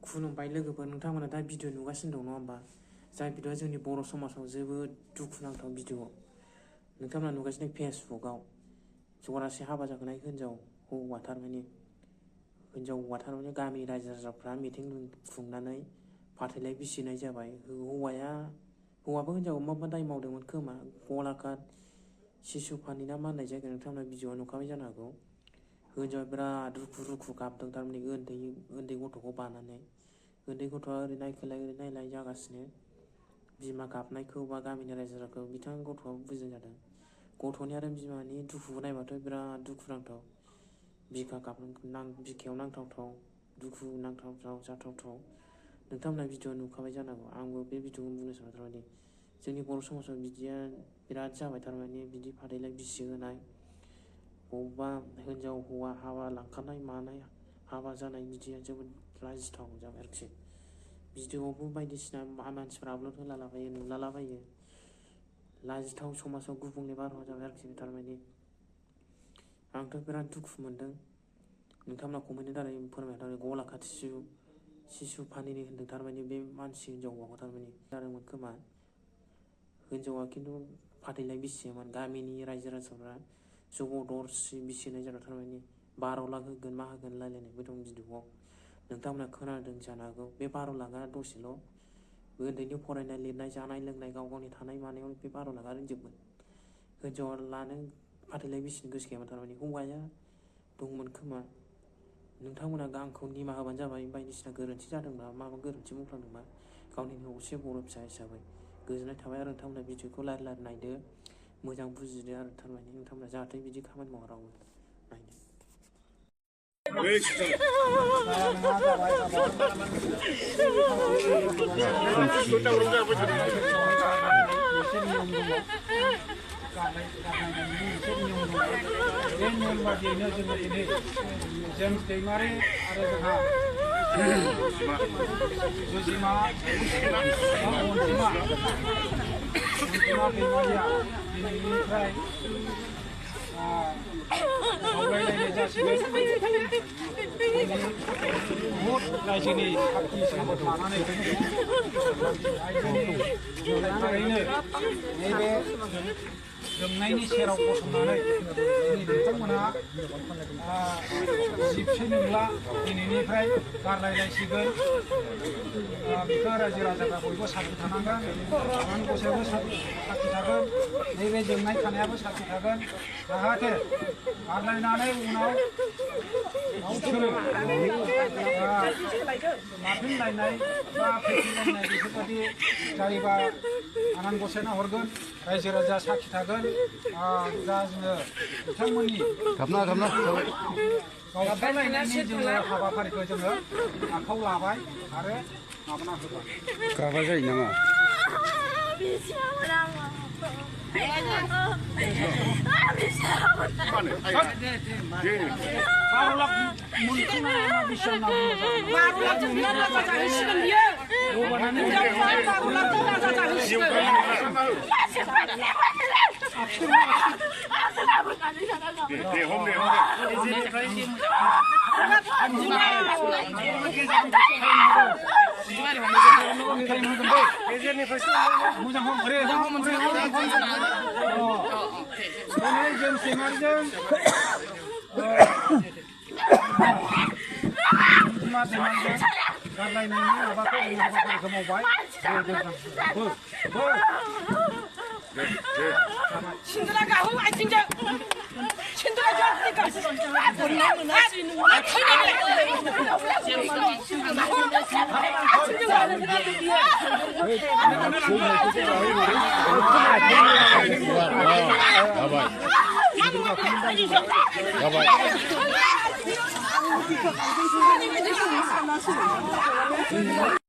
खुलुमबाय लोगोफोर नोंथांमोना दा भिडिअ नुगासिनो दं नङा होमबा जाय भिडिअआ जोंनि बर' समाजाव जोबोद दुखुनांथाव भिडिअ नोंथांमोना नुगासिनो फेसबुकआव जरासे हाबा जाखानाय हिनजाव हौवा थारमाने गामि रायजो राजाफ्रा मिटिं खुंनानै फाथैलाइ बिसिनाय जाबाय हौवाबो हिनजाव मा दाय मावदोंमोन खोमा गलाघाट शिशु फानि ना मा होननाय जायगा नोंथांमोना भिडिअआ नुखाबाय जानो हागौ हिनजावा बिराद रुखु गाबदों थारमाने उन्दै गथ'खौ बानानै उन्दै गथ'आ ओरै नायखोलाय ओरै नायलाय जागासिनो बिमा गाबनायखौ बा गामिनि रायजो राजाखौ बिथां गथ'आ बुजिनाय जादों गथ'नि आरो बिमानि दुखुखौ नायबाथ' बिराद दुखुनांथाव बिखायाव नांथावथाव दुखु नांथावथाव जाथावथाव नोंथांमोना भिडिअ नुखाबाय जानांगौ आंबो बे भिडिअखौ बुंनो सानो थारमाने जोंनि बर' समाजाव बिदिया बिराद जाबाय थारमाने बिदि फाथैलाइ बिसि होनाय बबेबा हिनजाव हौवा हाबा लांखानाय मानाय हाबा जानाय बिदिया जोबोद लाजिथाव जाबाय आरोखि भिडिअआवबो बायदिसिना मानसिफ्रा आपल'ड होलालाबायो नुलालाबायो लाजिथाव समाजाव गुबुंले बारहावा जाबाय आरोखि थारमाने आंथ' बिराद दुखु मोनदों नोंथांमोना कमेन्टनि दारै फोरमायना गलाघाट शिशु फानिनि होन्दों थारमाने बे मानसि हिनजावखौ थारमाने जादोंमोन खोमा हिनजावा खिन्थु फाथैलाइ बिसियोमोन गामिनि रायजो राजाफ्रा जबरदस्ति बिसिनाय जादों थारमाने 12 लाख होगोन मा होगोन रायलायनायबो दं भिडिअआव नोंथांमोना खोनादों जानो हागौ बे 12 लाखआ दसेल' उन्दैनि फरायनाय लिरनाय जानाय लोंनाय गावनि थानाय मानायाव बे 12 लाखआ रोंजोबगोन हिनजावा लानो फाथैलाइ बिसिनो गोसो गैयामोन थारमाने हौवाया दंमोन खोमा नोंथांमोना आंखौ निमाहा होबानो जाबाय बायदिसिना गोरोन्थि जादोंबा माबा गोरोन्थि मावफ्लांदोंबा गावनि असे बर' फिसा हिसाबै गोजोननाय थाबाय आरो नोंथांमोना भिडिअखौ लारि नायदो मोजां बुजिदो आरो थारमाने नोंथांमोना जाहाथे बिदि खामानि मावा रावबो नायदो जों दैमारि आरो जोंहा जुजिमा अनजिमा दैमारिया दिनैनिफ्राय सावरायलायनाय जासिगोन बहुद रायजोनि साखि सामोल लानानै थारैनो नैबे जोंनायनि सेराव गसंनानै दिनै बिथांमोनहा जिबसो नंला दिनैनिफ्राय गारलायलायसिगोन बिखौ रायजो राजाफ्रा बयबो साखि थानांगोन आनान गसायाबो साखि थागोन नैबे जोंनाय थानायाबो साखि थागोन जाहाथे गारलायनानै उनाव गावसोरो लाफिनलायनाय बा फैफिनलायनाय बेफोरबायदि जायोबा आनान गसायना हरगोन रायजो राजा साखि थागोन दा जोङो बिथांमोननि गावस्रालायनायनि जोङो हाबाफारिखौ जोङो आखायाव लाबाय आरो माबाना होबाय गाबा जायो नामा गारलायनायनि माबाखौ हाबाफारिखौ मावबाय 신들아 가고 아진자 신들아